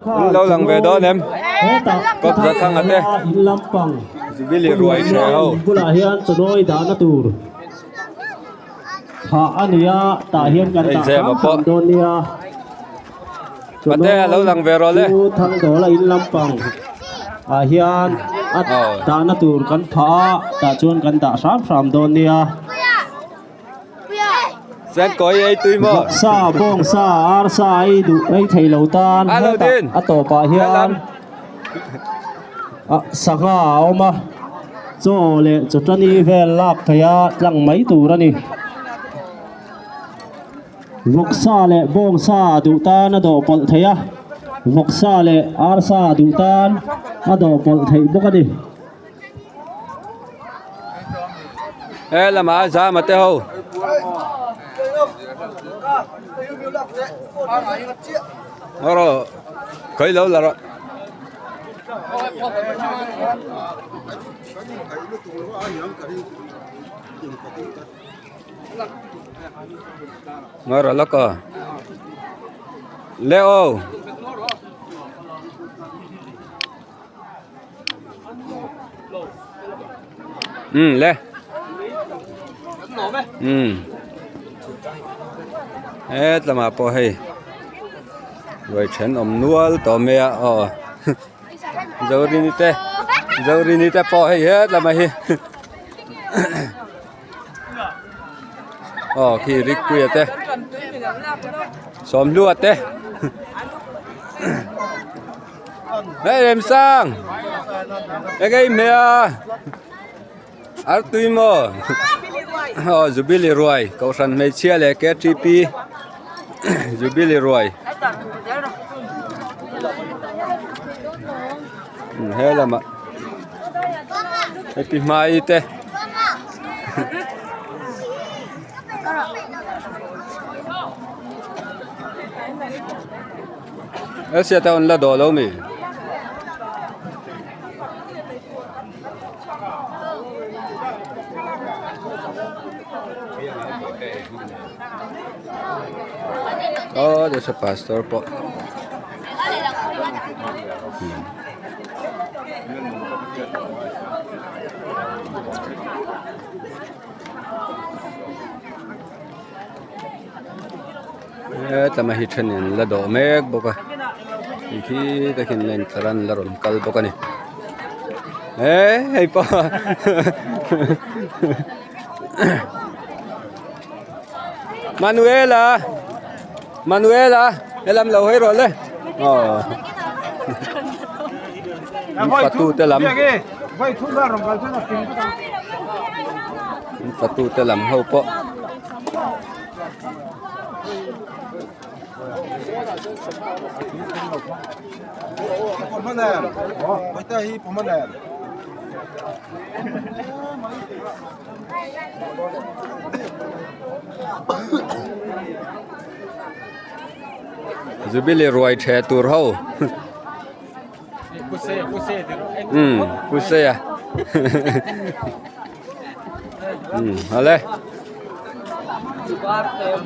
In lo lang ve dawn em? Kawp za thang ate. Zubili ruai tha ho. Bulah hian chaw dahna tur phah a ni a tah hian kan dah Zema hram pawh. hram dawn nia. Pate a lo lang ve rawh le. Chu Thangdawla in lampang ah hian a Aw. dahna tur kan phah a tah chuan kan dah hram hram dawn nia. Sen kawi ei tui maw? Vawksa, bawngsa, arsa ei duh ei thei lo tan Hello, hetah Din. a tawpah hian ah sangha a awm a, chaw leh chawtani vel lak theih a tlang mai tur a ni. Vawksa leh bawngsa duh tan a dawh pawlh theih a, vawksa leh arsa duh tan a dawh pawlh theih bawk a ni. He lamah a zam a te ho. Rawh khawi lo la rawh. Ngawr lawk aw. Le aw. Um le um het lamah pawh hei ruai then awm nual tawh mai a aw zorini te zorini te pawh hei het lamah hi aw khi rikpuia te sawmhlua te. Hei Remsang eng ei hmeh a ar tui maw aw Jubilee ruai kohhran hmeichhia leh KTP Jubilee ruai he lamah heti hmai te. Asia te an la dawh lo mi. Oh, there's a pastor pawh. Hetlama hi thenin an la dawh mek bawk a ti khi takin len tlar an la rawn kal bawk a ni he hei pawh Manuela Manuela helam lo hawi rawh le aw fatu te lam fatu te lam ho pawh. Jubilee ruai the tur ho um Puseia um awle.